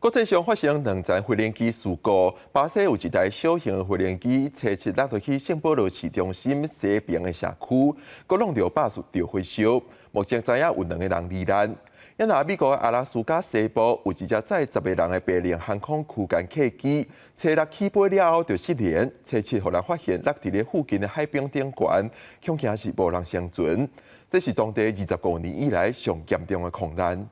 國際上發生兩層飛行機事故，巴西有一台小型的飛行機，初七落到去聖保羅市中心西邊的社區，閣挵著巴士著火燒。目前知影有兩個人罹難。啊若美國阿拉斯加西部有一隻載10個人的白翎航空區間客機，初六起飛了後就失聯，初七予人發現落佇咧附近的海冰頂懸，恐驚是無人生存。這是當地25年以來上嚴重的空難。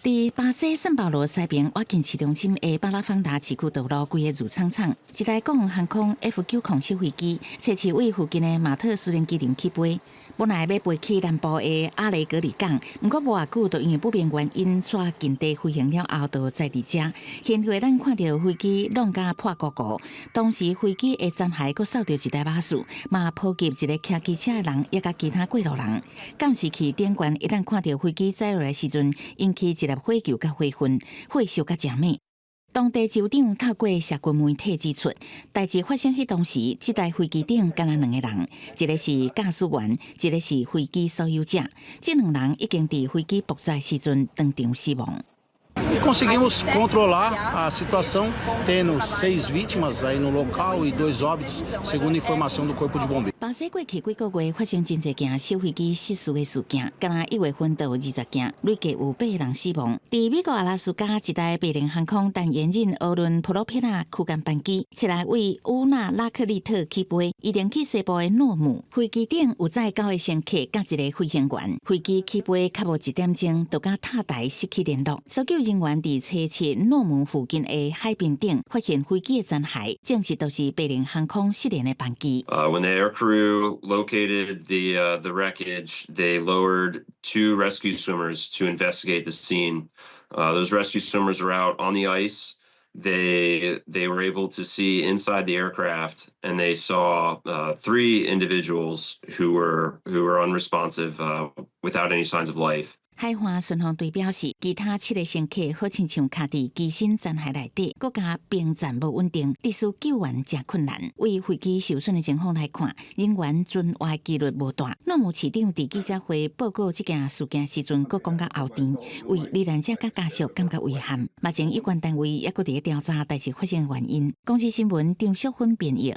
佇巴西聖保羅西邊倚近市中心的巴拉方達市區道路規个蹧廠廠，一台國榮航空 F-90小飛機，初七對附近的馬特私人機場起飛，本來欲飛去南部的阿雷格里港，毋過無偌久就因為不明原因，煞近地飛行了後就載佇遮。現場咱看著飛機挵甲破糊糊，當時飛機的殘骸閣掃著一台巴士，嘛波及一個騎機車的人，抑佮其他過路人。監視器頂懸一旦看著飛機載落來時陣，引起一粒火球佮火雲，火燒甲誠猛。當地州長透過社群媒體指出，代誌發生彼當時，這台飛機頂敢若兩個人，一個是駕駛員，一個是飛機所有者。這兩人已經佇飛機爆炸時陣當場死亡。 Conseguimos controlar a situação, tendo seis vítimas aí no local e dois óbitos, segundo informação do Corpo de Bombeiros. 巴西過去幾個月發生真濟件小飛機失事的事件，敢若1月份就有20件，累計有八個人死亡。佇美國阿拉斯加一台白翎航空單營運奧倫普羅皮納區間班機，初六對烏納拉克利特起飛，預定去西部的諾姆。飛機頂有載九個乘客佮一個飛行員。飛機起飛較無一點鐘，就佮塔台失去聯絡。搜救人員佇初七諾姆附近的海邊頂發現飛機的殘骸，證實都是白翎航空失聯的班機。 When the air crew located the wreckage, they lowered two rescue swimmers to investigate the scene. Those rescue swimmers were out on the ice. They were able to see inside the aircraft, and they saw three individuals who were unresponsive, without any signs of life. 海岸巡防隊表示，其他七個乘客好親像卡佇機身殘骸內底，閣加冰層無穩定，致使救援誠困難。對飛機受損的情況來看，人員存活機率無大。諾姆市長佇記者會報告這件事件時陣，閣講甲喉甜，為罹難者佮家屬感覺遺憾。目前有關單位猶閣佇咧調查代誌發生的原因。公視新聞張淑芬編譯。